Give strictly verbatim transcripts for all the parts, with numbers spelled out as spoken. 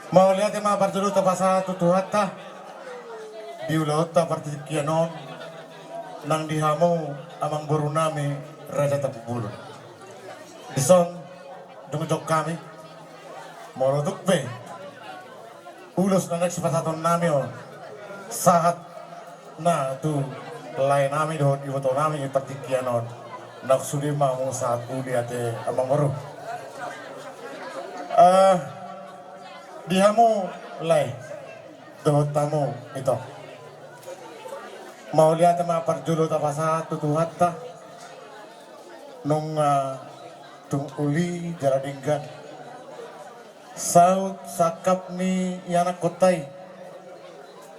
Mauliate ma parjolo tapasahat tu Tuhanta di ulaonta partingkian on, nang di hamu amangboru nami Raja Tampubolon. Dison, dung jongjong hami, molo tung pe ulos na naeng sipasahaton nami on, sahat na tu lae nami dohot iboto nami di partingkian on, nang sude ma mauliate amangboru. Eh, di hamu lae dohot hamu ito, mauliate ma parjolo tapasahat tu Tuhanta, nunga tung uli jala denggan saut sangkap ni ianakkonta i,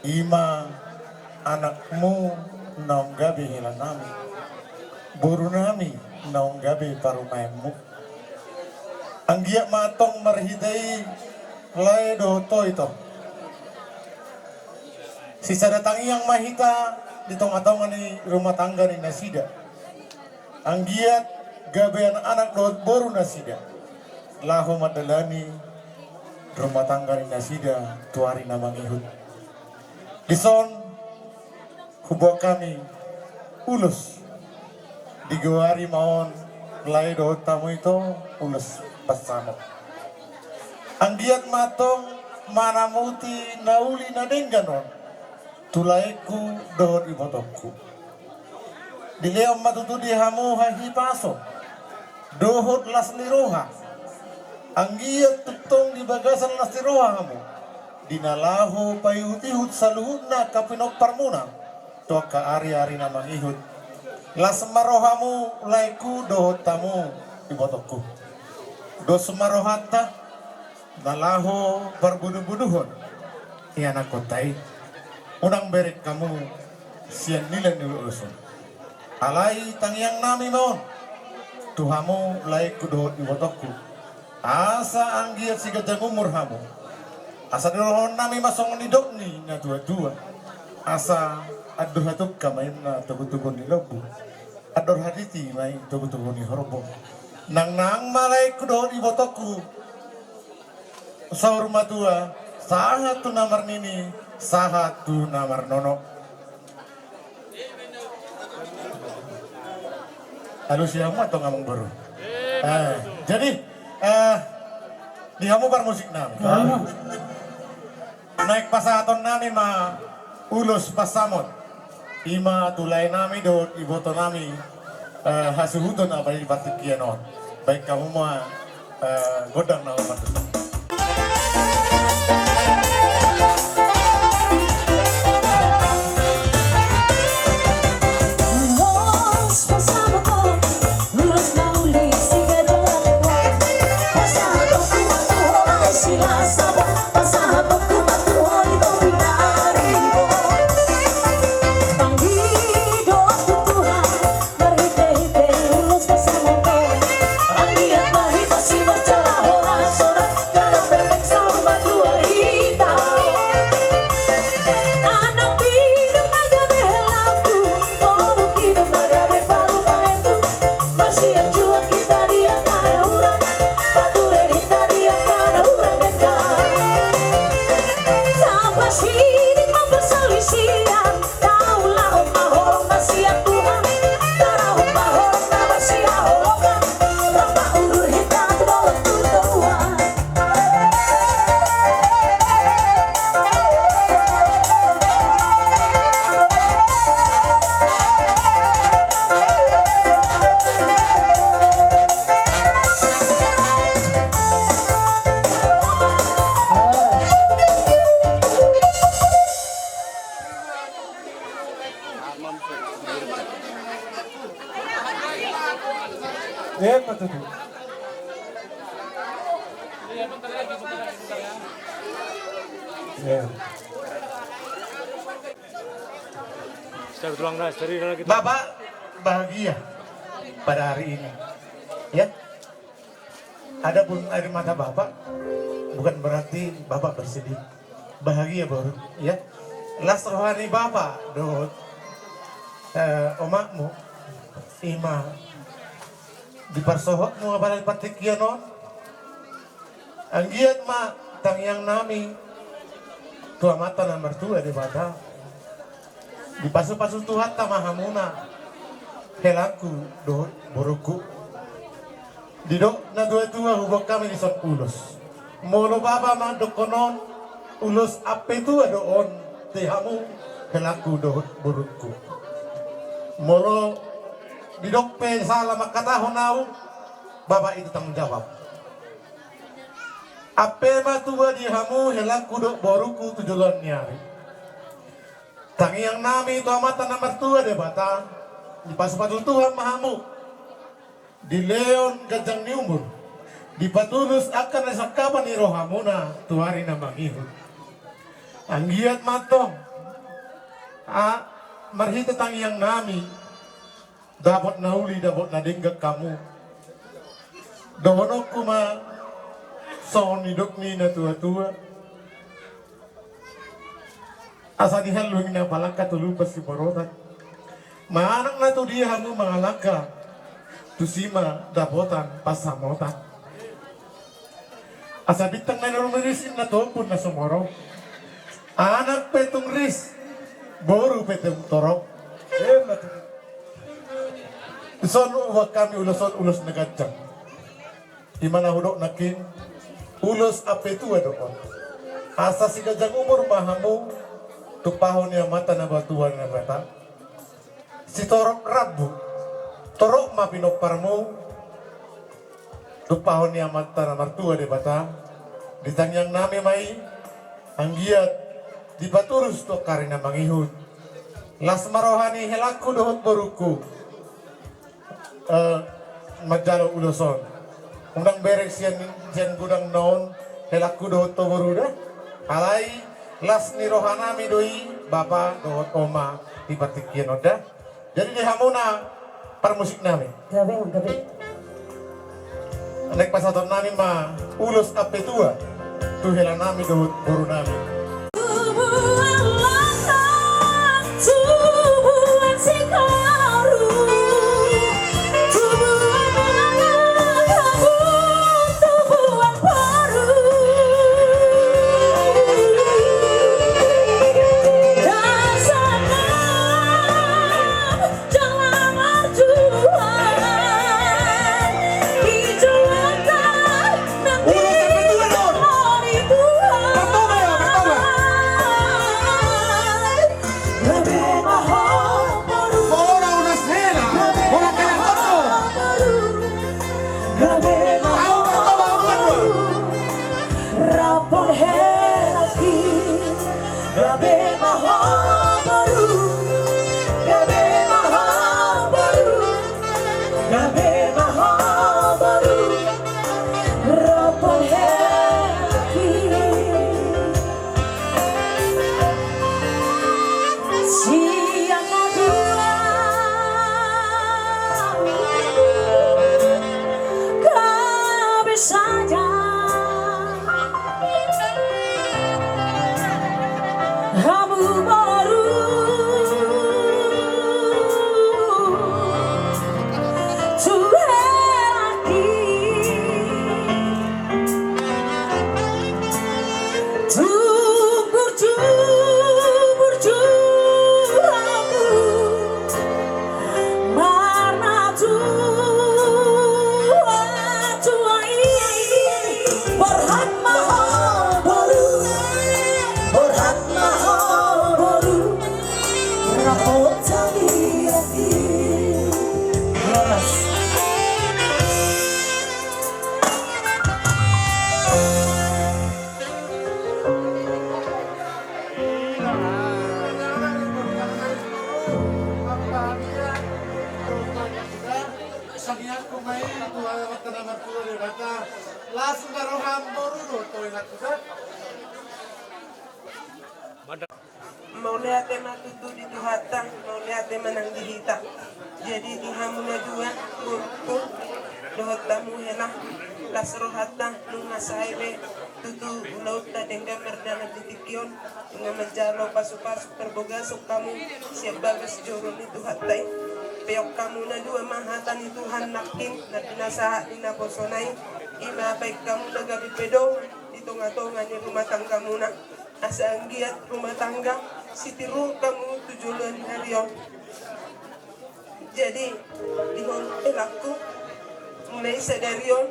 i ma anakmu naung gabe hela nami, boru nami naung gabe parumaenmu. Anggiat ma antong marhite i lae dohot ho ito, sisada tangiang ma hita di tongatonga ni rumah tangga ni nasida. Anggiat gabe anak-anak dohot boru nasida laho mandalani rumah tangga ni nasida tu ari na mangihut. Dison huboan hami ulos, digoari ma on lae dohot hamu ito ulos pansamot. Anggiat ma antong manamuti na uli na denggan on tu laengku dohot ibotongku. Dilehon ma tutu di hamu hahipason dohot las ni roha. Anggiat tongtong di bagasan las ni roha hamu di na laho paihutihut saluhutna angka pinomparmuna tu angka ariari na mangihut. Las ma rohamu laengku dohot hamu ibotongku. Dos ma rohanta na laho parbodobodohon ianakkonta i. Unang bereng hamu sian nilai ni ulos on. Alai tangiang nami ma on tu hamu laengku dohot ibotongku, asa anggiat siganjang umur hamu, asa didohonon nami ma songon nidok ni natuatua, asa andor hatungka ma inna togutogu ni lombu, andor hatiti ma i togutogu ni horbo. Nangnang ma laengku dohot ibotongku saur matua, sahat tu na marnini, sahat tu na marnono. Alusi hamu antong amangboru. Eh, jadi, eh, di hamu parmusik nami. Naeng pasahaton nami ma ulos pansamot i ma tu lae nami dohot iboto nami, eh, hasuhuton apala di partingkian on. Baen hamu ma, eh, gondang na martutu. Eh, betul. Ya. Bapak bahagia pada hari ini, ya. Adapun air mata Bapak bukan berarti Bapak bersedih. Bahagia, Bor, ya. Las roha ni Bapak dohot, eh, omakmu, i ma diparsohotmu apala di partingkian on. Anggiat ma Tangiang nami tu Amanta na martua Debata. Dipasupasu Tuhanta ma hamuna, helangku dohot borungku. Didok na tuatua huboan hami dison ulos. Molo bapa mandokkon on, ulos ampe tua do on di hamu, helangku dohot borungku. Molo didok pe sala mangkatahon au, bapa itu tanggung jawab. Ampe ma tua di hamu helangku dohot borungku tu joloan ni ari. Tangiang nami tu Amanta na martua Debata, dipasupasu Tuhan ma hamu. Dilehon ganjang ni umur, dipatulus angka na sangkapan ni rohamuna tu ari na mangihut. Anggiat ma antong, a, marhite tangiang nami, dapot na uli, dapot na denggan hamu. Dohononku ma songon nidok ni na tuatua. Asa dihalluing na palangka tu lupa siborotan. Manang na tu dia hamu mangalangka, tusi ma dapotan pansamotan. Asa bintang na nurung ris, inna tombun na sumorop. Anak pe tung ris, boru pe tung torop. Ima tutu. Dison huboan hami ulos on, ulos na ganjang. Ima na hudok nangkin, ulos ampe tua do on. Asa siganjang umur ma hamu, tumpahon ni Amanta na martua Debata. Sitorop rambu, torop ma pinomparmu, tumpahon ni Amanta na martua Debata. Di tangiang nami ma i, anggiat dipatulus tu angka ari na mangihut. Las ma roha ni helangku dohot borungku, eh, manjalo ulos on. Unang bereng sian, sian godang na on, helangku dohot boru da. Alai las ni roha nami do i, bapa dohot oma, di partingkian on da. Jadi di hamuna parmusik nami. Gabe, gabe. Naeng pasahaton nami ma ulos ampe tua tu hela nami dohot boru nami. Tubuan latang, tubuan sikaru, tubuan anak, tubuan boru. Dasar na jala marjuang di joloan on. Ulos ampe tua do on. Martoba ya, martoba. Gabe ma ho boru. Bola ulos hela, bola hela ho boru. Gabe ma ho boru. Au martoba, au martoba. Rap on helangki. Gabe ma ho boru, gabe ma ho boru, gabe ma ho boru. Rap on helangki. Sian na tua gabe saja hamu boru tu helangki. Tung burju, burju hamu. Marnatua-tua i, borhat ma ho boru, borhat ma ho boru, rap on jala i. Horas. Sangiangku ma i tu Amanta na martua Debata, las ma roham boru dohot inangku da. Mauliate ma tutu di Tuhanta, mauliate ma nang di hita. Jadi di hamu na dua, borungku, dohot hamu hela, las rohanta, nunga sae be tutu ulaonta denggan mardalan di tingki on, nunga manjalo pasupasu parbagason hamu sian bagas joro ni Tuhanta i. Peop hamu na dua ma hata ni Tuhan nangkin, na pinasahat ni naposona i, ima baen hamu na gabe pedoman di tonga-tonga ni rumah tanggamuna, asa anggiat rumah tangga sitiruon hamu tu joloan ni ari on. Jadi, di ho helangku, mulai sadari on,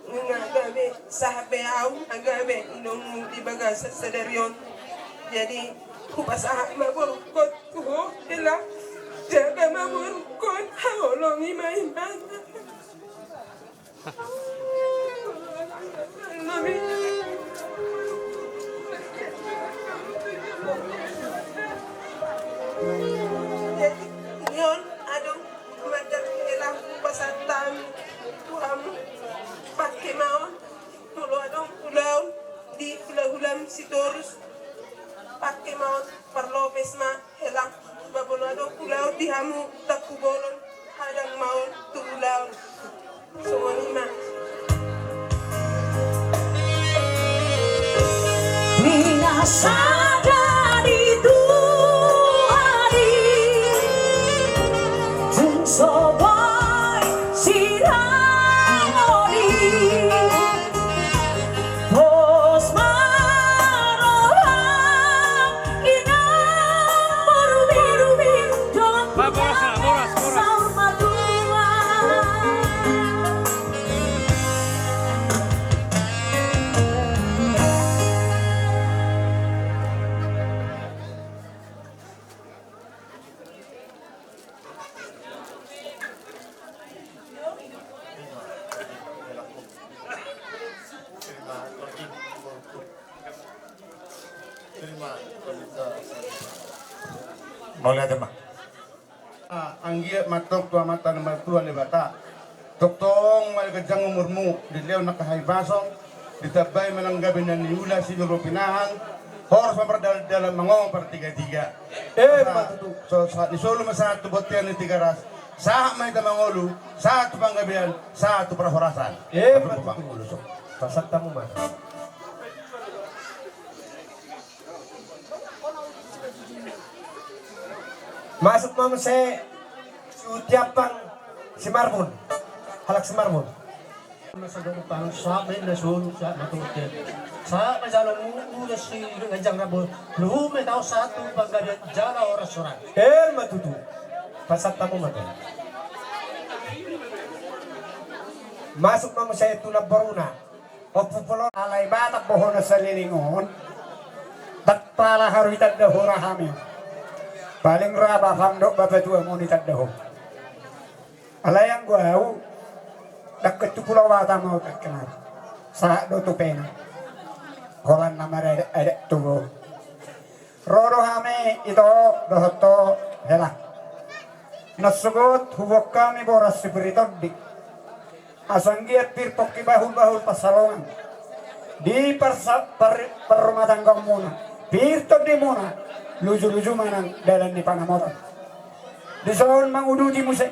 nunga gabe sahat be au, gabe inongmu di bagasan sadari on. Jadi, hupasahat ma borungkon tu ho, helang, jaga ma borungkon, haholongi ma ibana. Jadi, ni on adong mandang helang pasahat hami tu hamu, pake ma on, molo adong ulaon di hula-hulam Sitorus, pake ma on parlopes ma. Helang, ba molo adong ulaon di hamu Tampubolon, hadang ma on tu ulaon. Songon i ma. Ninna sada di tuari, tung so boi sirang oli. Pos ma roham, inang, borumim, dongan, boras, boras, boras, saur matua. Mauliate ma. Ah, anggiat ma tong tu Amanta na martua Debata. Tongtong ma ganjang umurmu, dilehon angka hahipason, ditambai ma nang gabe na niula, sijolo pinahan, horas ma mardalan-dalan, mangomo partigatiga. Emma tutu. So, sahat ni solu ma sahat tu bontean ni Tigaras. Sahat ma hita mangolu, sahat tu panggabean, sahat tu parhorasan. Emma tutu. Pasahat hamu ma. Masuk ma muse si Utiampang Simarbun. Halak Simarbun. Masa dong pang sahat ma na solu, sahat ma tu hotel. Sahat ma jala mulu si ganjang rambut. Luhut ma taon sahat tu panggabean jala horas-horas. Emma tutu. Pasahat hamu ma. Masuk ma muse tu namboruna. Ompu Polo, alai Batak bohona saleleng on. Ndang pala haru itanda hora hami. Paling ra bapam dohot bapatuam on itanda ho. Alai anggo au, ndang tu Pulo Batam au tangke nari. Sahat do tu Penang. Holan na maradat-adat tubu. Ro do hami ito dohot ho, helang. Nasogot huboan hami boras sipir ni tondi. Asa anggiat pir pongki bahul-bahul pansalongan di parsa-, par-, parrumatanggaonmuna, pir tondimuna, luju-luju ma nang dalan ni panamotan. Dison manguduti muse.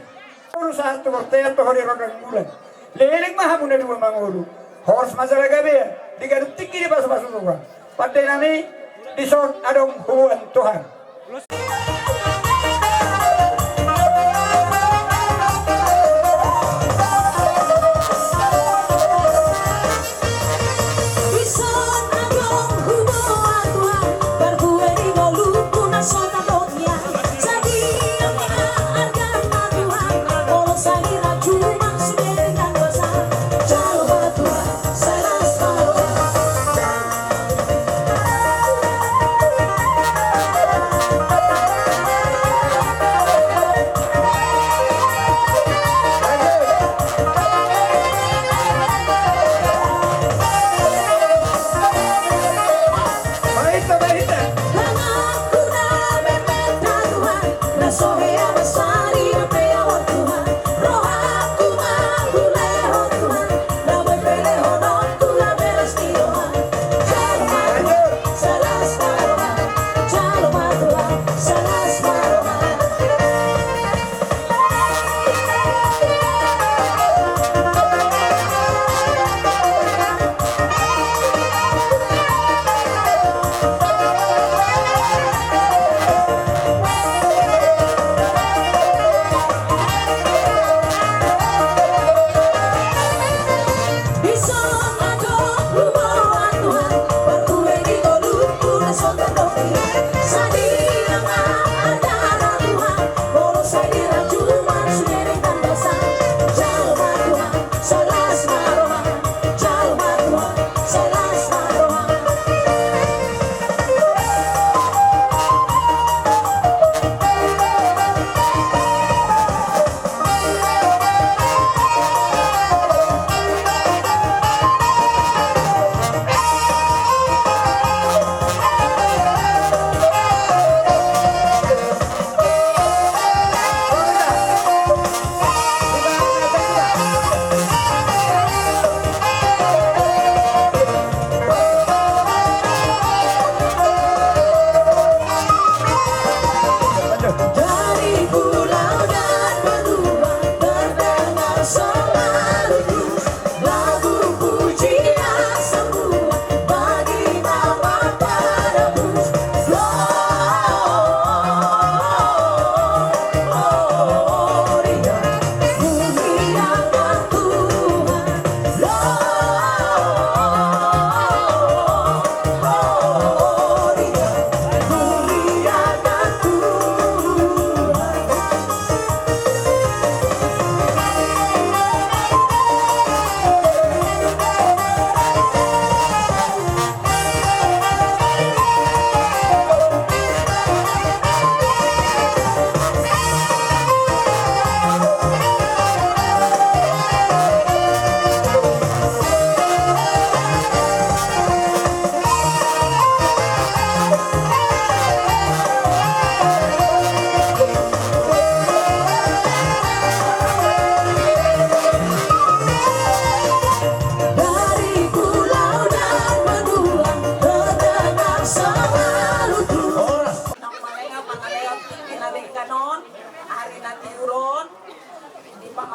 Molo sahat tu bontean tu ho di rondang bulan. Leleng ma hamu na dua mangolu. Horas ma jala gabean, di ganup tingki, di pasu-pasu roha. Pande nami, dison adong huboan Tuhan.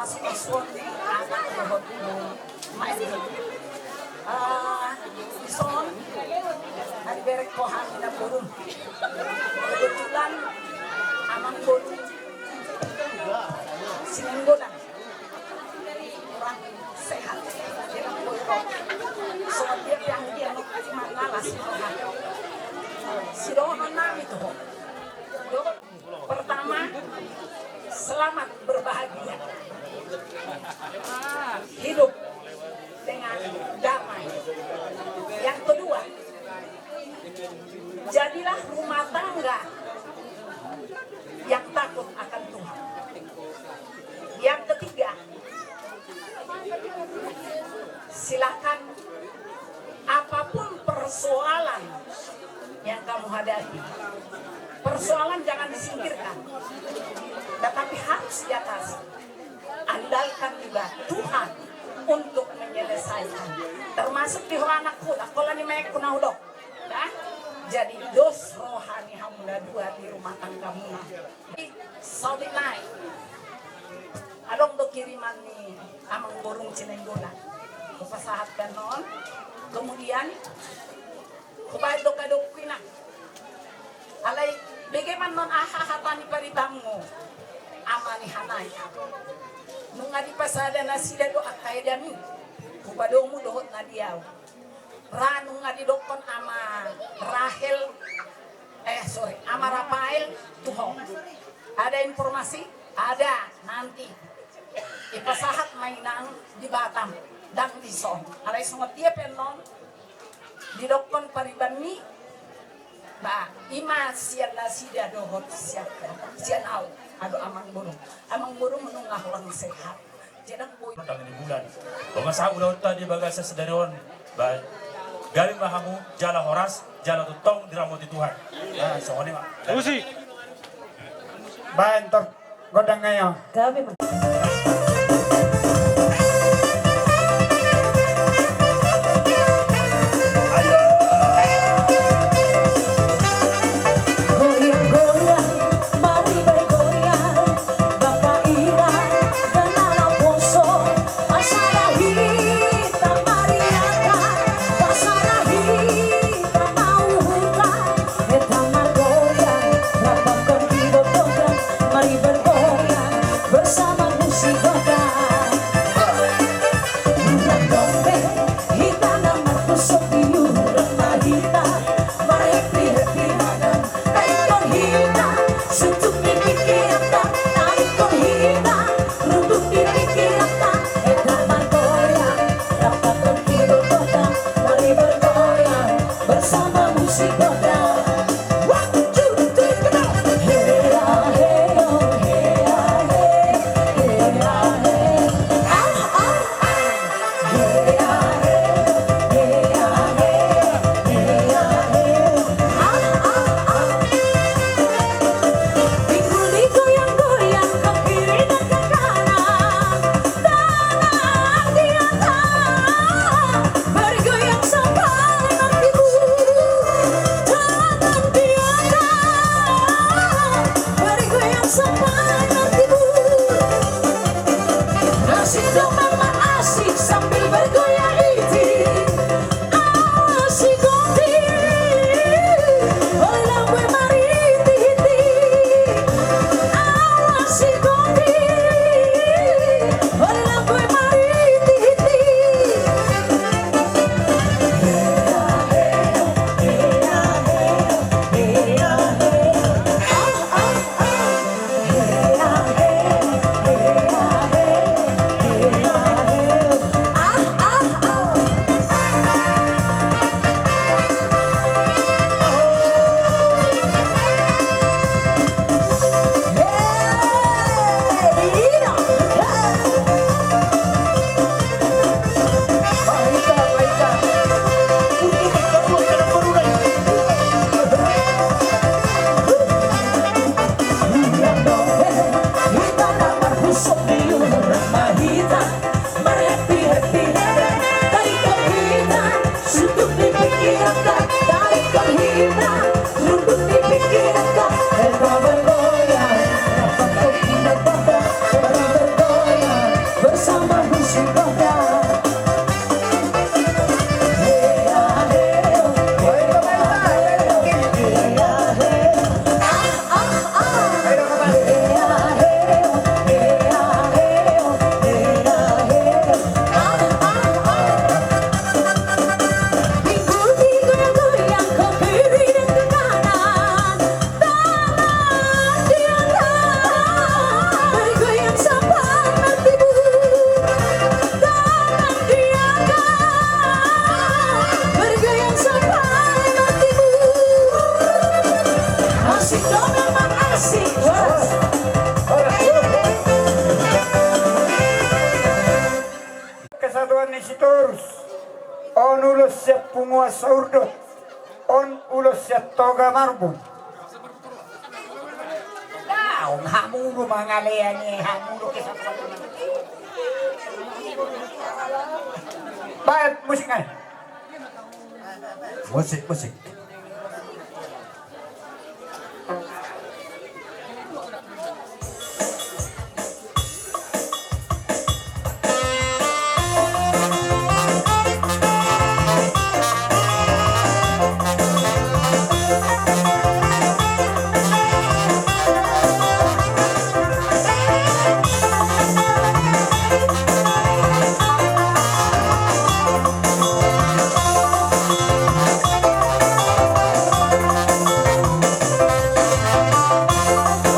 Sipasuon ni anak dohot maestro. Ah, dison, na dibereng ho hami na boru. Kebetulan amang boru Sinainggolan kurang sehat. Dia kan boru. Soal dia yang dia mangalas. Sidohonon nami tu ho. Dohot Pertama, selamat berbahagia. Hidup dengan damai. Yang kedua, jadilah rumah tangga yang takut akan Tuhan. Yang ketiga, silakan, apapun persoalan yang kamu hadapi, persoalan jangan disingkirkan, tetapi harus diatasi. Andalkan juga Tuhan untuk menyelesaikan. Termasuk di ho anakku, dakkola ni maengku na hudok. Nah, jadi dos roha ni hamu na dua di rumah tanggamuna. Saudara nai, adong do kiriman ni amang boru Sinainggolan. Hupasahat pe annon. Kemudian hubaen do kadokku, Inang. Alai bege ma annon aha hata ni paribanmu, ama ni hanai. Nunga dipasada nasida do angka edami. Hupadomu dohot na di au. Ra nunga didokkon ama Rahel, eh, sorry, ama Rafael tu ho. Ada informasi? Ada, nanti. Ipasahat ma, Inang, di Batam, ndang dison. Alai songon dia pe annon didokkon paribanmi, ba, i ma sian nasida dohot sian, sian au, ado amang boru. Amang boru nunga hurang sehat. Jadi ndang boi. Tanggal di bulan. Bangasa ulaonta di bagasan sadari on. Ba, gabe ma hamu jala horas, jala tongtong diramoti Tuhan. Nah, songon i ma. Musik. Baen tor gondang ayo. Gabe ma. Goyang, goyang, mari bergoyang. Bapa, ina, dan anak bungsu, pasada hita mariakan, pasada hita mauhutan, hita margoyang, rapathon keyboard godang, mari bergoyang bersama musik godang. Bulan Dobe, hita na marpusuk di rumah hita, mar-happy-happy godang. Tadingkon hita suntuk ni pingkiranta, tadingkon hita runduk ni pingkiranta. Hita margoyang, rapathon keyboard godang, mari bergoyang bersama musik godang. One, two, three, come on. Hea, hea, hea, hea, hea, hea. Ah, ah, ah. Asik dong, mama, asik sambil bergoyang iti. Asik gonti, holan gue mariti-hiti. Asik gonti, holan gue mariti-hiti. Punguan saur do. On ulos sian Toga Marbun. Daong hamu do mangalean i, hamu do kesatuan. Baen musik, ai. Musik, musik.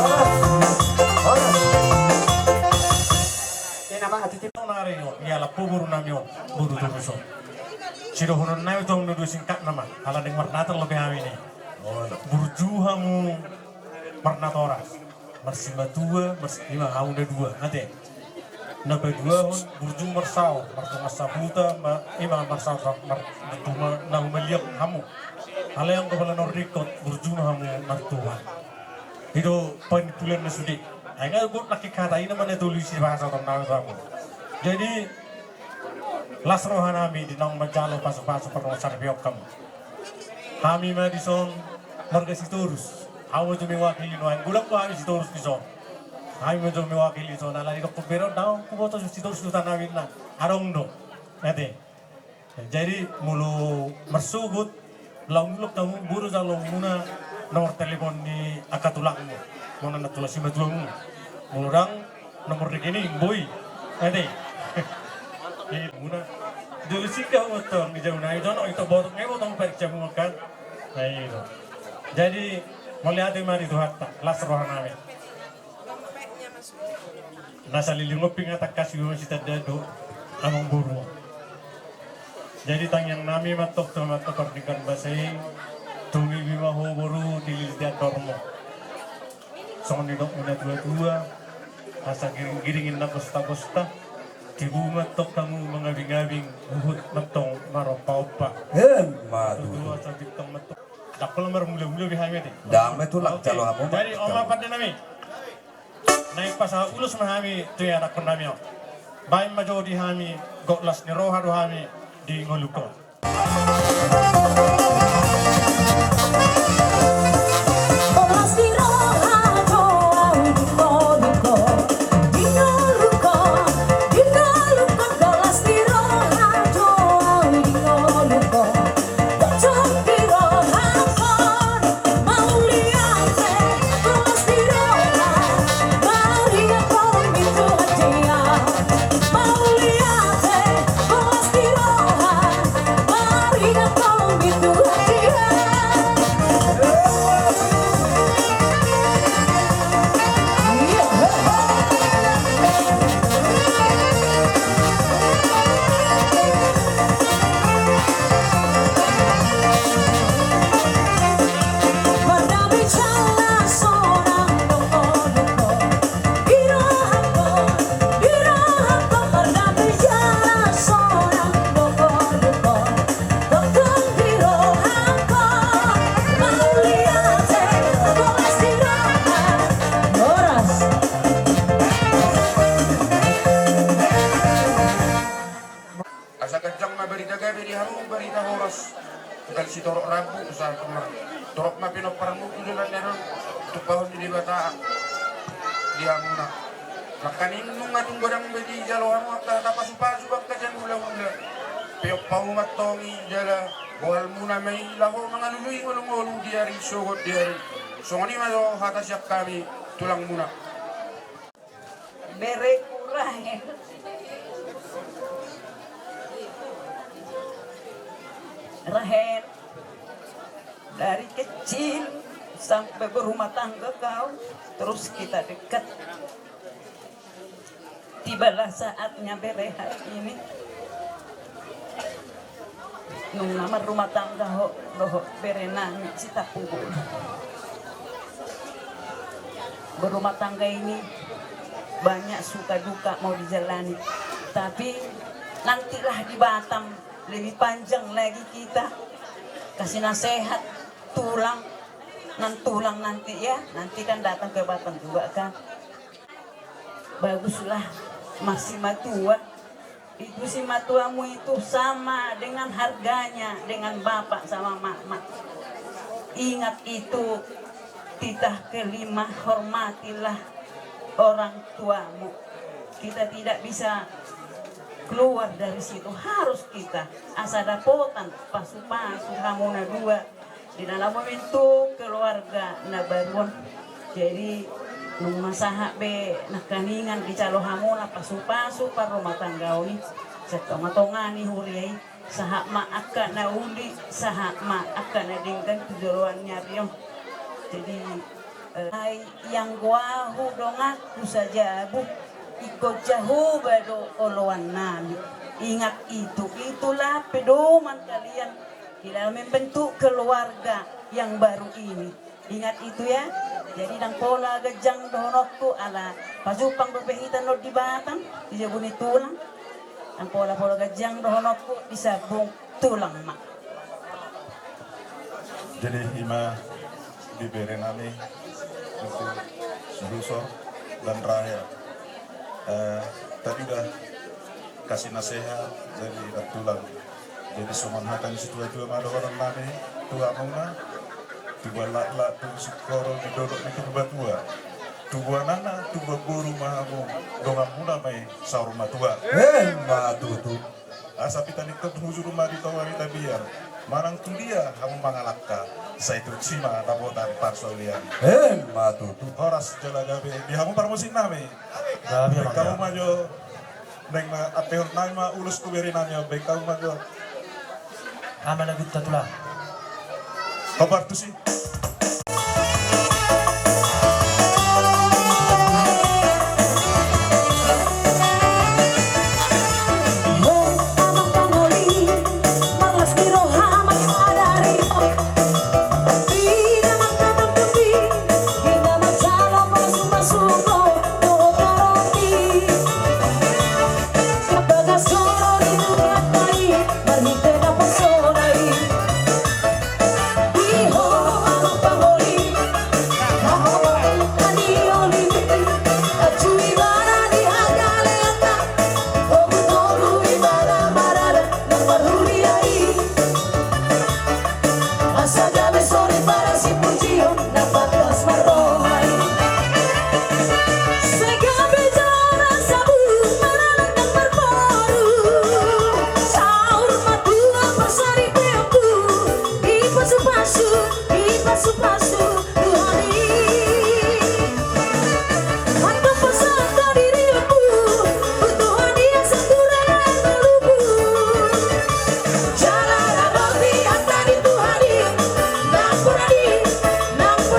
Horas, horas. Ina ma, titip nari on, ia lapo boru nami on, boru Toruso. Sidohonon nami tong na dua singkat nama, ala deng marnator lobi hami ni. Burju hamu marnatoras. Marsimatua, marsi-, ima hamu na dua, ate. Na paduahon, burju marsaor, mardongan sahuta, ma-, ima marsaor, mar-, na huma-, na humaliang hamu. Alai anggo pala na ringkot, burju ma hamu martuhan. I do panimpulan na sude. Ai nga got nangkin hata i na ma na tolu isi bahasa tong na hamu. Jadi, las roha nami di naung manjalo pasu-pasu parrohatan saripeon hamu. Hami ma dison marga Sitorus. Hami ma jo mewakili nuaeng. Godang do hami Sitorus dison. Hami ma jo mewakili dison. Ala didokkon bere on, daong huboto Sitorus do tanami na. Adong do. Ate. Jadi, molo marsogot, laho mulak hamu, boi do jaloonmuna nomor telepon ni angka tulangmu. Molo na tulang simatuamu. Molo ndang, nomor rekening, boi. Ate. Di muna. Jolo singkat hamu tong, di jabu nai jonok, ito botok nai botong periksa mu kan. Nah, itu. Jadi, mauliate ma di Tuhanta, las roha nami. Na saleleng on pe nga tangkas i ma sitanda do amangboru. Jadi tangiang nami ma tong tu Amanta Pardenggan Basa i, tumibi ma ho boru dilili di andormu. Songon nidok ni na tua-tua, asa giring-giring ninna gosta-gosta, tibu ma tong hamu mangabing-abing, huhut ma tong marompa-ompa. Emma tutu. Tutu asa bintang ma tong. Ndang pola marmula-mula be hami ate. Ndang, ma tulang. Oke. Jalo hamu ma. Jadi on ma pande nami. Naeng pasahat ulos ma hami tu ianakkon nami on. Baen ma jo di hami, gok las ni roha do hami di ngolungkon. Gok las ni roha do au di ngolungkon, di ngolungkon, gok las ni roha do au di ngolungkon. Asa ganjang ma barita gabe di hamu, barita horas. Tagal sitorop rambu, asa torop ma pinomparmu tu dalan ni ari on, tumpahon ni Debata di hamuna. Nangkaning nunga tung godang be dijalo hamu angka hata pasu-pasu, angka sian hula-hula. Peop hamu ma tong i jala bohalmuna ma i laho mangalului ngolu-ngolu di ari sogot di ari. Songon i ma jo hata sian hami tulangmuna. Bereku Rahel. Rahel, dari kecil sampai berumah tangga kau, terus kita dekat. Tibalah saatnya bere hari ini. Nunga marrumah tangga ho dohot bere nami Sitampul. Berumah tangga ini banyak suka duka mau dijalani. Tapi nantilah di Batam Lebih panjang lagi kita kasih nasihat tulang, nan tulang nanti ya, nanti kan datang ke Batam juga kan. Baguslah, masih matua. Itu si matuamu itu sama dengan harganya dengan bapak sama mama. Ingat itu, titah kelima, hormatilah orang tuamu. Kita tidak bisa keluar dari situ, harus kita asa dapotan pasu-pasu hamu na dua. Di dalam momentum keluarga na baru on. Jadi nunga sahat be nangkaningan dicalo hamu na pasu-pasu parrumatanggaon i. Sian tonga-tonga ni huria i, sahat ma angka na uli, sahat ma angka na denggan tu joloan ni ari on. Jadi eh, ai ianggo ahu donganku sajabu, ingkon Jahowa do oloan nami. Ingat itu, itulah pedoman kalian di dalam membentuk keluarga yang baru ini. Ingat itu ya. Jadi ndang pola ganjang dohononku ala pajumpang dope hita on di Batam, di jabu ni tulang. Ndang pola-pola ganjang dohononku, disambung tulang ma. Jadi ima di bere nami untuk Suhuso dan Rahel. Eh, tadi udah kasih nasihat dari tulang. Jadi songon hata ni situa-tua ma dohonon nami tu hamuna, tubuan laklak tu singkoru di dolok ni Purbatua. Tubuan anak, tubuan boru ma hamu, donganmuna ma i saur matua. Emma tutu. Asa pitaningkon hujur ma di toru ni tapian. Manang tu dia hamu mangalangka, sai tusi ma dapotan parsaulian. Emma tutu. Horas jala gabe di hamu parmusik nami. Gabe. Baen hamu ma jo. Naeng ma antehon nami ma ulos tu bere nami on, baen hamu ma jo. Ama na gunta tulang. Hombar tusi. Asa gabe sori para sipujion na pantas marroha i. Sai gabe jala sabun maranak nang marboru. Saur matua parsaripeonku, dipasupasu, dipasupasu Tuhan i. Antong pasahathon dirimu, Tuhan i asa ture na lubu. Jala na boti hata ni Tuhan i, nampuna di, nampuna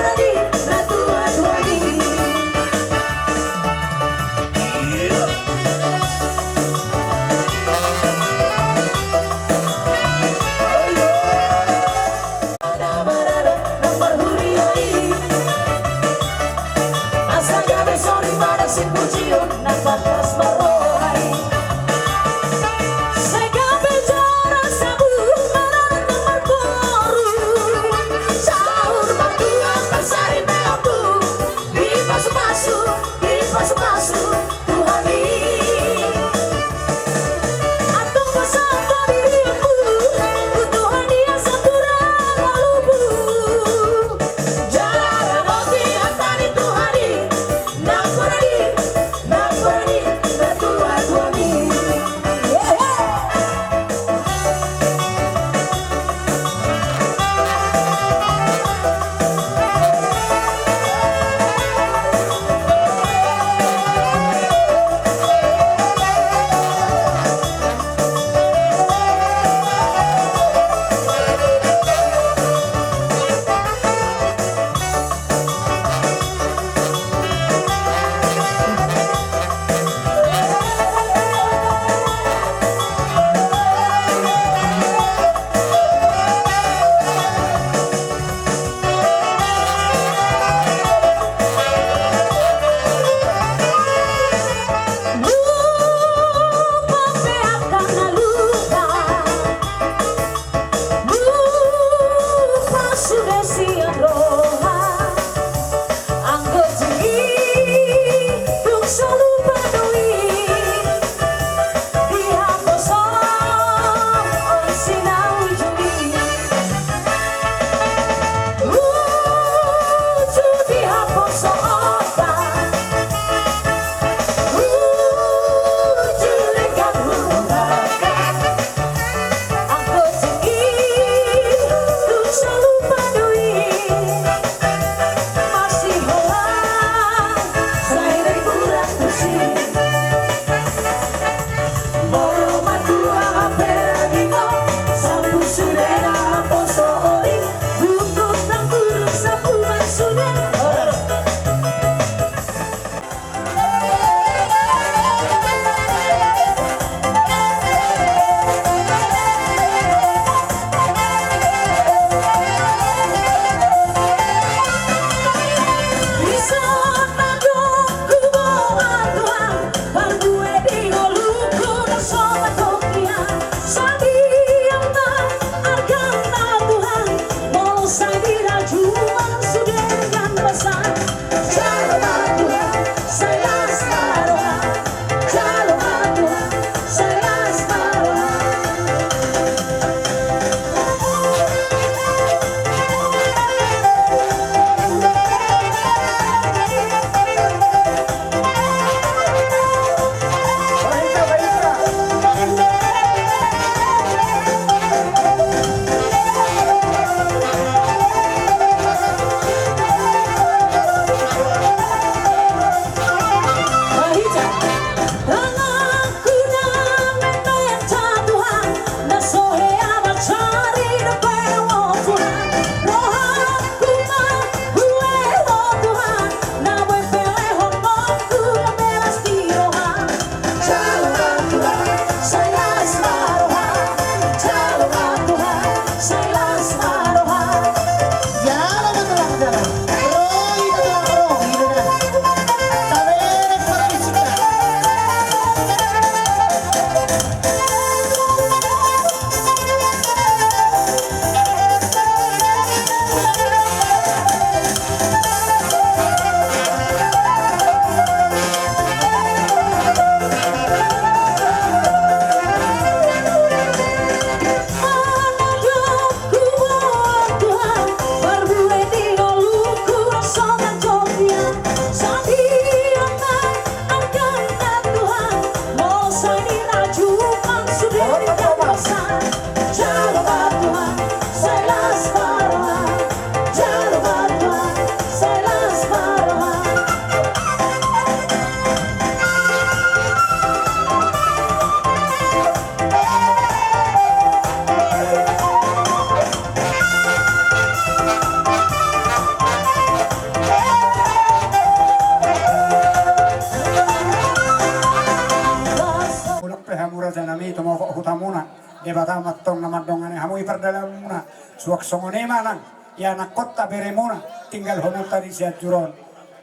Amang tong na mandongani hamu i pardalanan muna, suang songon i ma nang ianakhonta beremuna, tinggal hamu tadi Sianjur on.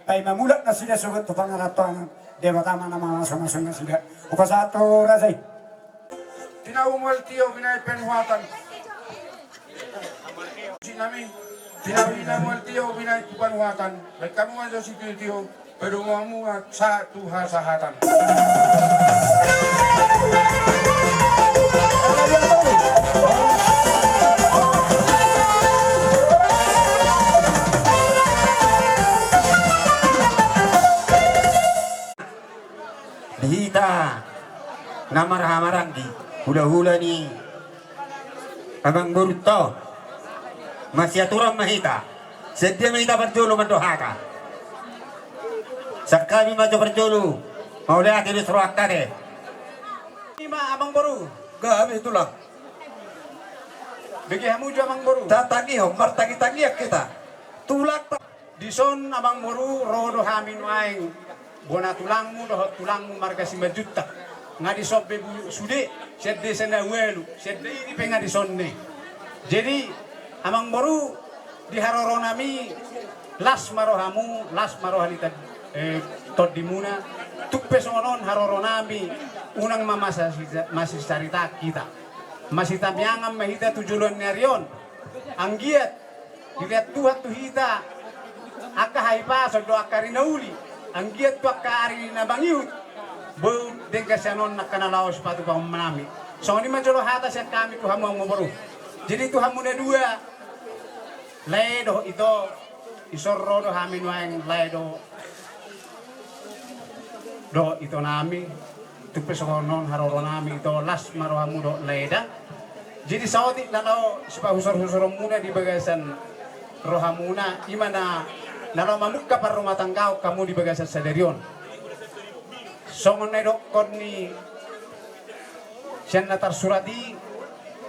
Paima mulak nasida sogot tu pangarantoan, Debata ma na mamasumasu nasida. Hupasahat tu raja i. Tinau mual tio binahen panuhatan. Sinami, tinau ina mual tio binahen panuhatan. Baen hamu ma jo sitio-tio. Padomu ma sahat tu hasahatan. Di hita na marhahamaranggi, hulahula ni amangborunta on, masiaturan ma hita. Sian dia ma hita parjolo mandok hata. Sian hami ma jo parjolo mauliate do di rohanta. Ima amangboru. Gabe tulang. Bege hamu jo amangboru. Tatangihon, martangitangian hita. Tulang. Dison amangboru, ro do hami nuaeng bona tulangmu dohot tulangmu marga Simanjuntak. Nga dison pe sude, sian desa na ualu, sian dairi pe nga dison ne. Jadi amangboru, di haroronami las ma rohamu, las ma roha ni tondimuna. Tung pe songon on haroronami, unang ma masa, masisarita hita, masitamiangan ma hita tu joloan ni ari on. Anggiat dilehon Tuhan tu hita angka hahipason dohot angka ari na uli, anggiat tu angka ari na mangihut boi denggan sian on angka na laho sipatupaonnami. Songon i ma jolo hata sian hami tu hamu amangboru. Jadi tu hamu na dua, lae dohot ito, dison ro do hami nuaeng lae dohot dohot itonami. Tung pe songon on haroronami ito, las ma rohamu dohot lae da. Jadi saotik na laho sipahusorhusoronmuna di bagasan rohamuna, ima na laho mamungka parrumatanggaon hamu di bagasan sadari on. Songon na nidokkon ni sian na tarsurat i,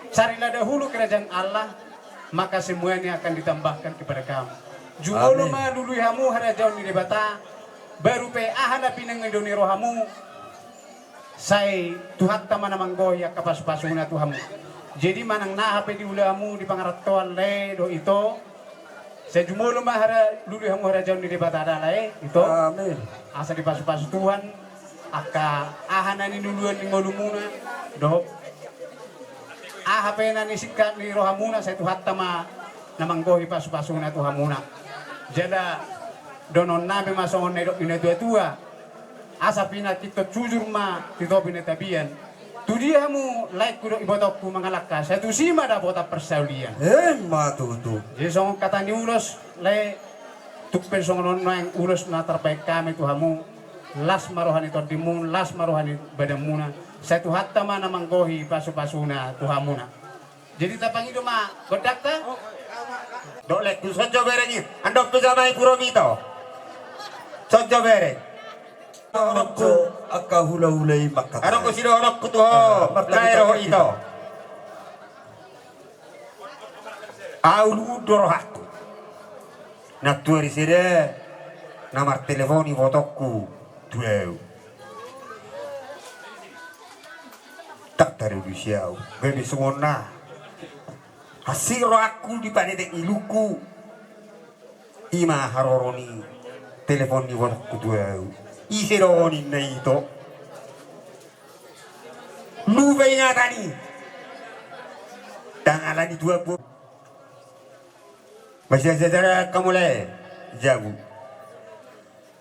carilah dahulu kerajaan Allah, maka semuanya akan ditambahkan kepada kamu. Jumolo ma lului hamu harajaon ni Debata, baru pe aha na pinangido ni rohamu, sai Tuhanta ma na manggohi angka pasupasuna tu hamu. Jadi manang na aha pe di ulaonmu di pangarantoan lae dohot ito, sai jumolo ma hara, lului hamu harajaon ni Debata da lae ito. Amin. Asa dipasupasu Tuhan angka aha na niluluan ni ngolumuna dohot aha pe na nisingkat ni rohamuna, sai Tuhanta ma na manggohi pasupasuna tu hamuna. Jala dohononnami ma songon na nidok ni natuatua, asa pinangido sujur ma di topi ni tapian. Tu dia hamu laengku dohot ibotongku mangalangka, sai tusi ma dapotan parsaulian. Emma tutu. Jadi songon hata ni ulos lae, tung pe songon on nuaeng ulos na tarbahen hami tu hamu, las ma roha ni tondimu, las ma roha ni badanmuna, sai Tuhanta ma na manggohi pasupasuna tu hamuna. Jadi tapangido ma gondangta. Dohot laengku, son jo bereng i, andon pe jamai puro mito. Son jo bereng. Adong do angka hulahula i mangkatai. Adong do sidohononku tu ho lae dohot ito. Ahu luhut do rohangku. Nantuari sada na martelepon ibotongku tu ahu. Ndang taradu si ahu gabe songon na hansit rohangku di panetek ni ilungku. Ima haroro ni telepon ni ibotongku tu ahu. Ise do ninna ito? Lupa ingatan i. Ndang ala ni tuan bo. Masiajari angka mula i jabu.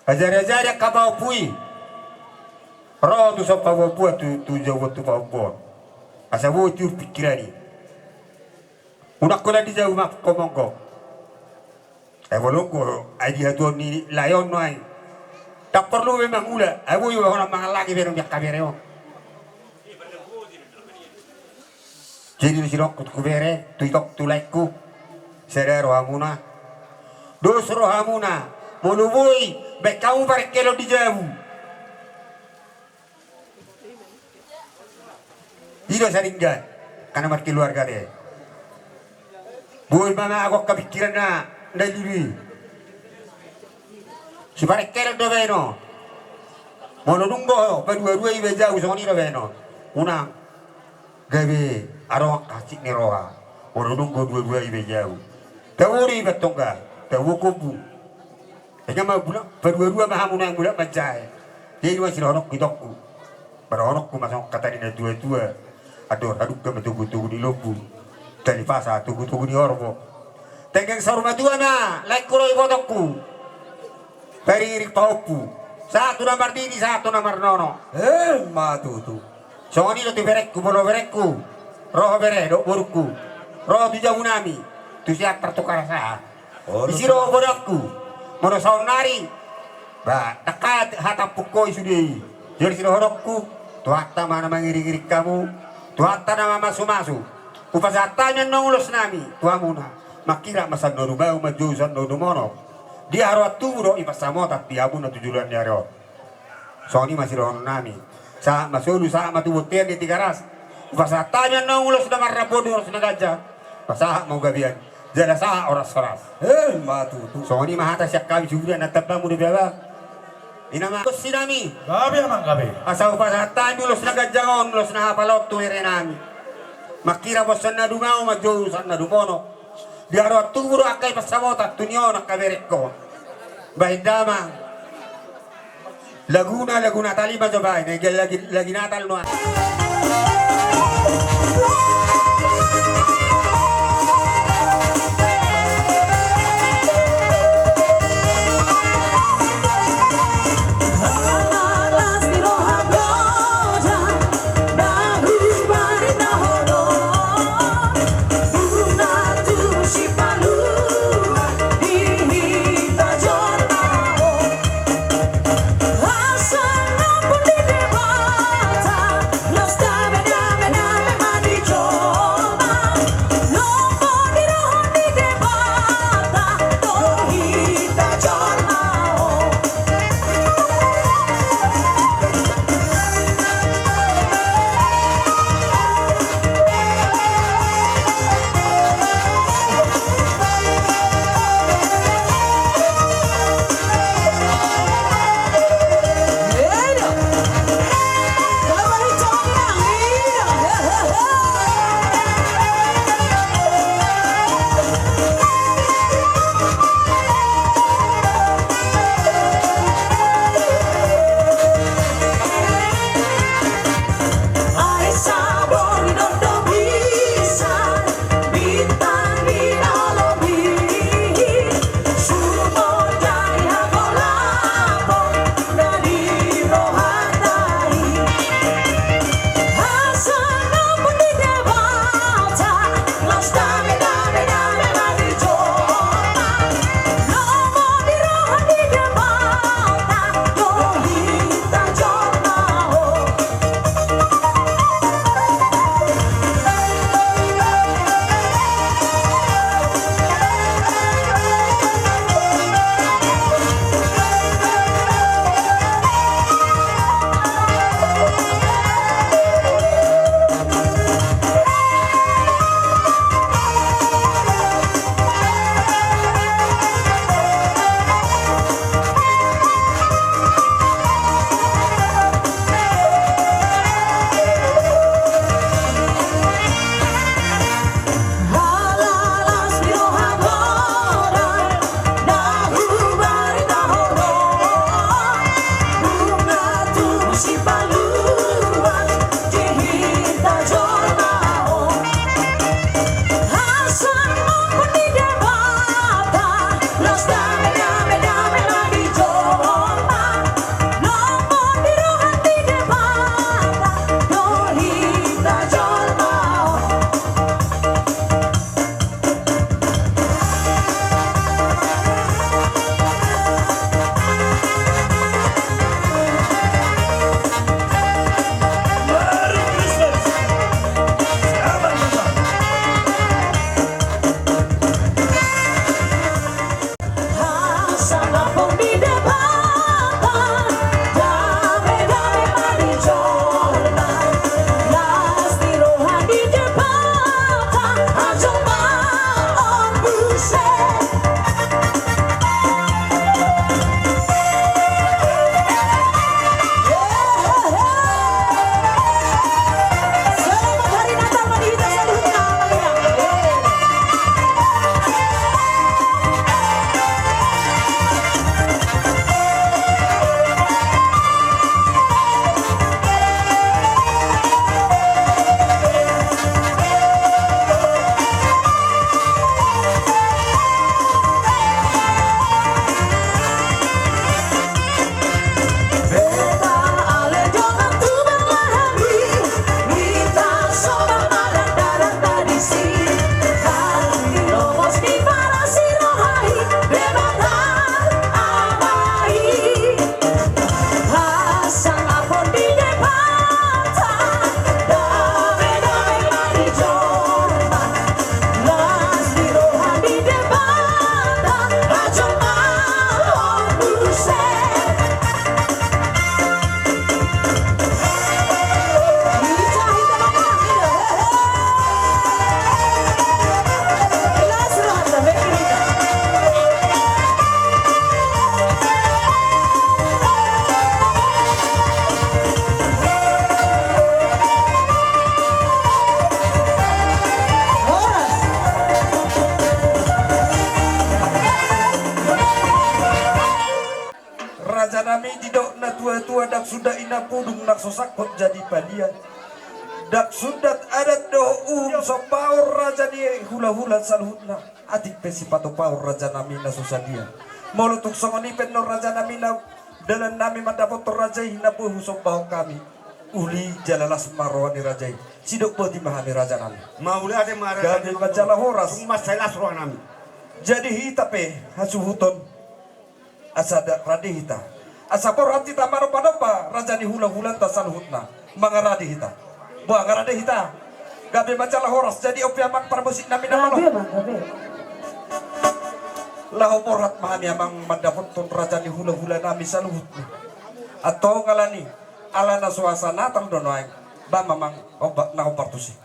Ajariajari angka pahompu i. Ro tu son paboaboan tu, tu jabu on tu pahompu on. Asa boi tiur pingkiran i. Unang holan di jabu ma ho monggo. Ai molo monggo, ai di hatuaon ni lae on nuaeng. Ndang porlu be mangula, ai boi holan mangallangi be di angka bere on. Jadi do sidok tu bere, tu itongku, tu laengku. Sada rohamuna. Dos rohamuna. Molo boi, baen hamu parengkelon di jabu. I do saringan, angka na markeluarga te. Boi ma ago angka pingkiran na lilu i. Siparengkelon do baenon. Molo dung do paduadua iba jabu songon i do baenon. Unang gabe Adong angka hansit ni roha, molo dung ho dua-dua i be jau. Tabo do iba tongga, tabo kombu. Inna ma bulan, paduarua ma hamu na mulak manjae. Jadi ma sidohononku itongku. Padohononku ma songon hata ni na tua-tua. Andor hadungka ma togu-togu ni lombu. Talipasa togu-togu ni horbo. Tenggang saur matua ma laengku dohot ibotongku. Pariring pahompu. Sahat tu na mardidi, sahat tu na marnono. Emma tutu. Songon i do tu berengku, molo berengku ro, bere dohot borungku ro tu jabu nami, tu Siantar tu Karasahan. Olo, disi do bodoangku. Molo saonnari, ba, ndang hea hatampuk ho i sude i. Jadi sidohononku, Tuhanta ma na mangiring-iring hamu, Tuhanta na mamasu-masu. Hupasahat hami annon ulos nami tu hamuna. Mangkirap ma sian na dumau, manjou sian na dumonok. Di haroan tubu dohot di pansamotan di hamuna tu joloan ni ari on. Songon i ma sidohonon nami. Sahat ma solu, sahat ma tu bontean di Tigaras. Hupasahat hami annon ulos na marrambu, ulos na ganjang. Pasahat ma tu gabean, jala sahat horas-horas. Emma tutu. Songon i ma hata sian hami, sude na tambang muna biaba. Inna ma, gonsinami. Gabe amang, gabe. Asa hupasahat hami ulos na ganjang on, ulos na hapal on tu bere nami. Mangkirap sian na dumau, manjou sian na dumonok. Di haroan tubu dohot angka i pansamotan tu ni on angka berengkon. Bahen damang. Laguna, lagu Natal i ma jo bahen, lagi, lagi Natal nuaeng. Tua-tua, ndang sundat ina pudung na so sangkot jadi palia. Ndang sundat adat dohot uhum sombaon raja ni hula-hula saluhutna. Atik pe sipatupaon raja nami na so sadia. Molo tung songon i pe annon raja nami na dalan nami mandapothon raja i, na boi husombahon hami. Uli jala las ma roha ni raja i. Sidok boti ma hami raja nami. Mauliate ma raja nami. Gabe ma jala horas. Tung mansai las roha nami. Jadi hita pe hasuhuton. Asa da-, rade hita. Asa borhat hita manomba-nomba raja ni hula-hulanta saluhutna. Mangarade hita. Boha, nunga rade hita. Gabe ma jala horas. Jadi on pe amang parmusik nami na malo. Gabe ma, gabe. Laho borhat ma hami amang mandapothon raja ni hula-hula nami saluhutna. Antong alani, ala na suasa Natal do nuaeng. Ba ma amang, omba, na ombar tusi.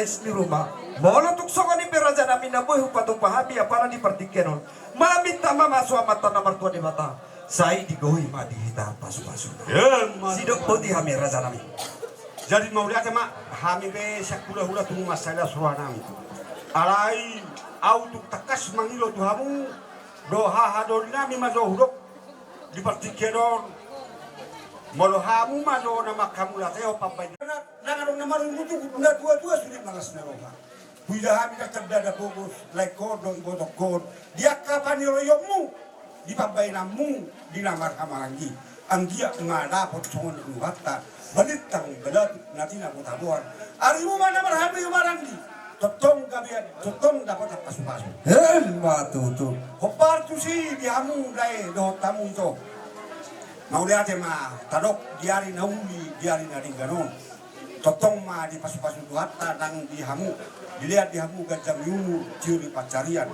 Ni ruma. Molo tung songon i pe raja nami na boi hupatupa hami apala di partingkian on, maminta ma tu Amanta na martua Debata, sai digohi ma di hita pasupasuna. Emma. Sidok boti hami raja nami. Jadi mauliate ma, hami pe sian hulahula tung mansai las roha nami. Alai ahu tung tangkas mangido tu hamu, do hahadoli nami ma jo hudok di partingkian on. Molo hamu ma jo na manghamauliatehon pambahenan, ndang adong na marungutungut, na tuatua sude ma las ni roha. Huida hami ndang tanda na pogos, laengkon dohot ibotongkon, di angka paniroionmu, di pambahenanmu, di na marhahamaranggi. Anggiat ma dapot songon ni Tuhanta, balintang balatuk na tinabotaboan. Arimu ma na marhahamaranggi, tongtong gabean, tongtong dapotan pasupasu. Emma tutu. Hombar tusi di hamu dae dohot hamu ito. Mauliate ma tadok di ari na uli, di ari na denggan on. Tongtong ma dipasupasu Tuhanta nang di hamu, dilean di hamu ganjang ni umur, tio ni pansarian.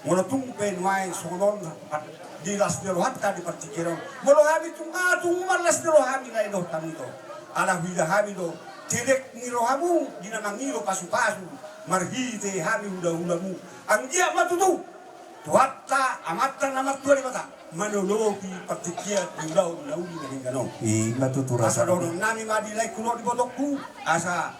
Molo tung pe nuaeng songon on di las ni rohanta di partingkian on, molo hami tung, ah, tung marlas ni roha hami dae dohot hamu ito. Ala huida hami do tedek ni rohamu di na mangido pasupasu marhite hami hulahulamu. Anggiat ma tutu Tuhanta, Amanta na martua Debata manolopi partingkian di ulaon na uli na denggan on. Ima tutu. Asa raja dohonon nami ma di laengku dohot di ibotongku, asa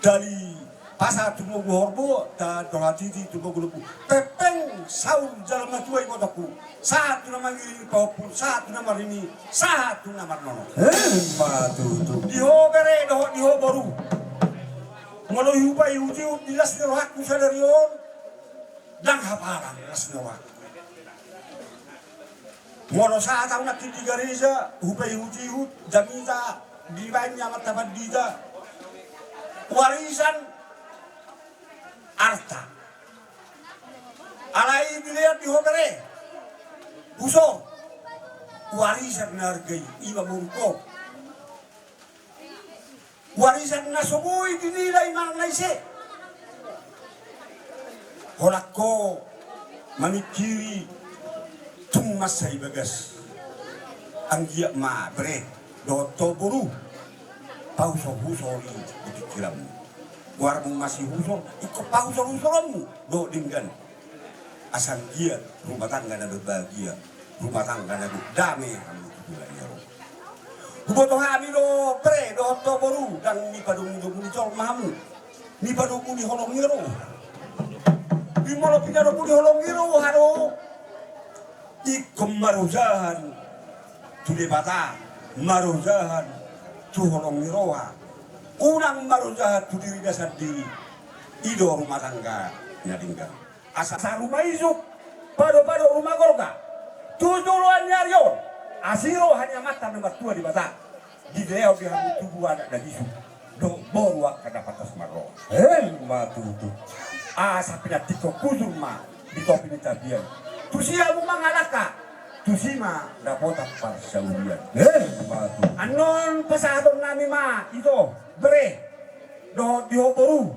dali pasa tumogu horbo, da dohot hatiti tumogu lombu. Pengpeng saur jala matua ibotongku, sahat tu na mangiring pahompu, sahat tu na marnini, sahat tu na marnono. Ima tutu. Di ho bere dohot di ho boru, molo hupaihutihut di las ni rohangku sadari on, ndang hapalang las ni rohangku. Molo sahat ahu nangkin di gareja, hupaihutihut jamita dibaen ni Amanta Pandita warisan arta. Alai dilean di ho bere, husor warisan na arga i, ima boru ho. Warisan na so boi dinilai manang na ise. Holan ho mamingkiri tung mansai bagas. Anggiat ma bere dohot ho boru, pahusorhusor i di pingkiranmu. Goarmu masihusor, ingkon pahusorhusoronmu dohot denggan. Asa anggiat rumah tangga na berbahagia, rumah tangga na dame hamu tu joloan ni ari on. Huboto hami do bere dohot ho boru, ndang nipadomudomu ni jolma hamu, nipadomu ni holong ni roha. Di molo pinadomu ni holong ni roha do ingkon marojahan tu Debata, marojahan tu holong ni roha. Unang marojahan tu dirina sandiri. I do rumah tangga na denggan. Asa, asa ruma isuk, padopado ruma gorga tu joloan ni ari on, asi roha ni Amanta na martua Debata, dilehon di hamu tubu anak na bisuk dohot boru angka na pantas marroha. Emma tutu. Asa pinantikhon hujur ma di topi ni tapian, tusi hamu mangalangka, tusi ma dapotan parsaulian. Emma tutu. Annon pasahaton nami ma ito bere dohot di ho boru,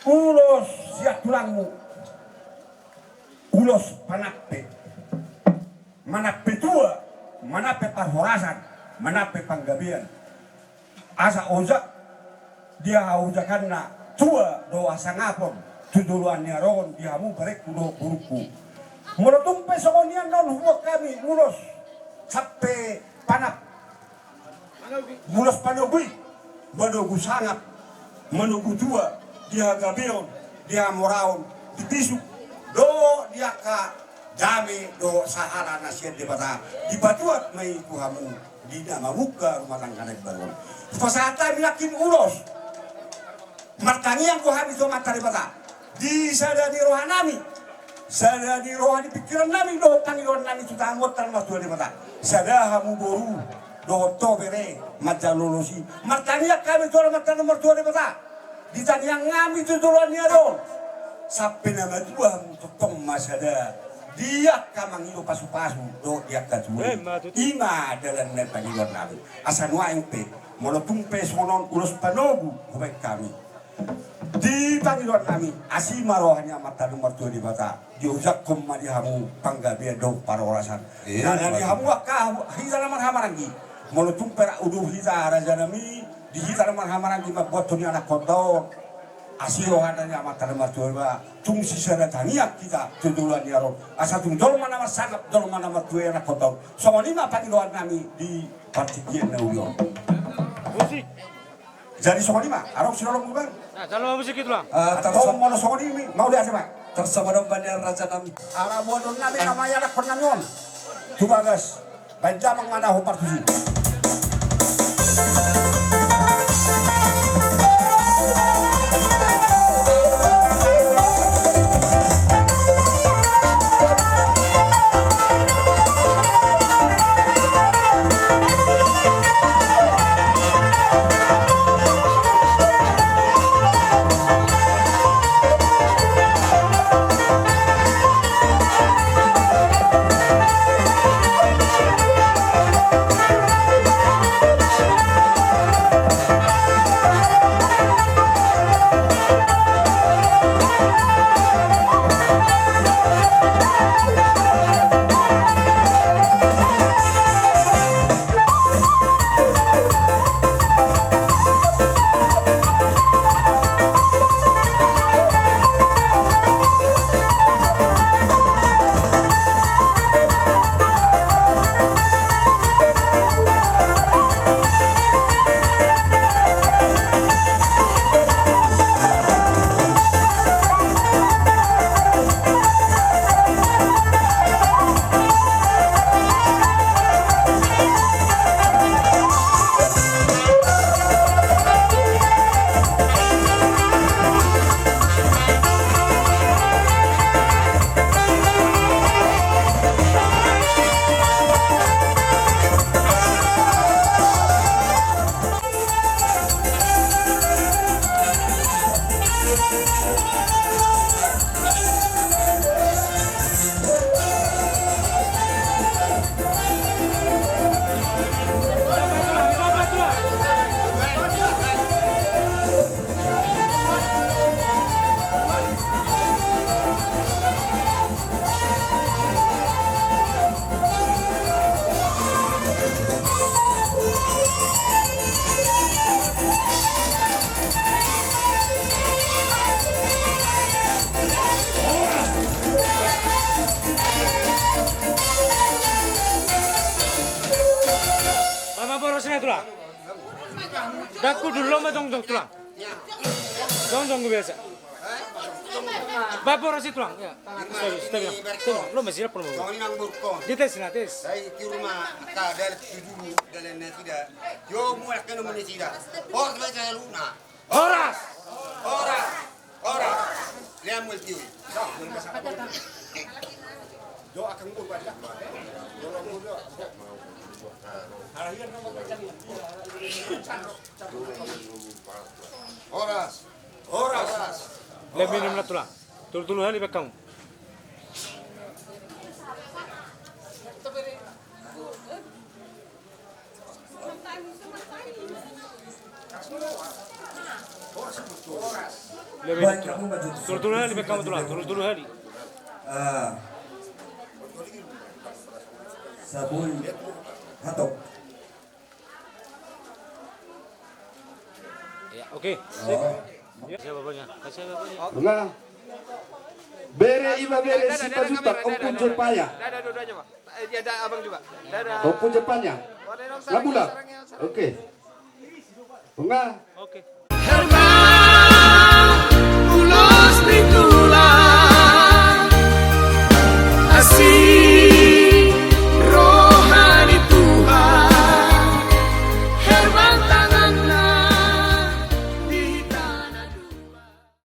ulos sian tulangmu, ulos panampe, manampe tua, manampe parhorasan, manampe panggabean. Asa ojak di haojakanna tua dohot hasangapon tu joloan ni ari on di hamu berengku dohot borungku. Molo tung pe songon i annon huboan hami ulos sampe panampe, ulos panogu i, manogu sangap, manogu tua, di hagabeon, di hamoraon, di bisuk dohot di angka dame dohot sahala na sian Debata, dipatuat ma i tu hamu di na mamungka rumah tangga na imbaru on. Hupasahat hami nangkin ulos martangiang do hami tu Amanta Debata di sada ni roha nami, sada ni roha ni pingkiran nami dohot pangidoan nami tu Amanta na martua Debata. Sada hamu boru dohot ho bere manjalo ulos i, martangiang hami tu Amanta na martua Debata. Ditangiang hami tu joloan ni ari on, sampe na matua hamu tongtong ma sada di angka mangido pasupasu dohot di angka tua. Emma tutu. I ma dalan na pangidoan nami. Asa nuaeng pe, molo tung pe songon on ulos panogu hubaen hami di pangidoan nami, asi ma roha ni Amanta na martua Debata, diojakhon ma di hamu panggabean dohot parhorasan. Emma tutu. Di hamu angka hita na marhahamaranggi, molo tung pe rap udur hita raja nami, Di hita na marhahamaranggi mamboan tu ni anakkonta on. Asi roha ni amanta na martua iba, tung sisada tangiang hita tu joloan ni ari on. Asa tung jolma na marsangap, jolma na martua i anakkonta on. Songon i ma pangidoan nami di partingkian na uli on. Musik. Jadi songon i ma, adong sinurotmu, Bang? Nah, jalo musik i, Tulang. Ah, antong molo songon i, mauliate ma. Tarsongon on ma nian raja nami. Ala boanon nami na maianakkon nami on tu bagas. Baen damang ma na hombar tusi. Mama boros na, Tulang. Dangku dulu ma jongjong, Tulang. Jongjong biasa. Ba boros i, Tulang. Ya. Stop, stop, ya. Stop. Lo masih lapor mau. Di tes, na tes. Sai tiur ma angka dalan tu julu, dalan nasida. Yo, mulak kena nasida. Horas ma saluhutna. Horas. Horas. Horas. Lihat multi. Horas. Horas. Lebih enam ratus lah. Tolu-tolu hali baen hamu. Lebih. Baik, kamu maju. Tolu-tolu hali baen hamu, Tulang, tolu-tolu hali. Ah. Sabun. Hatop. Ya, oke. Oh. Sip. Ya. Kasih apa-apanya? Kasih apa-apanya? Nga. Bere, ima bere Sipajutak, Ompu Jopaya. Dadah, dua-duanya, Pak. Eh, dia ada abang juga. Dadah. Ompu Jopaya. Warna yang Nga sama, Bula. Sarangnya, sarangnya. Oke. Nga. Oke.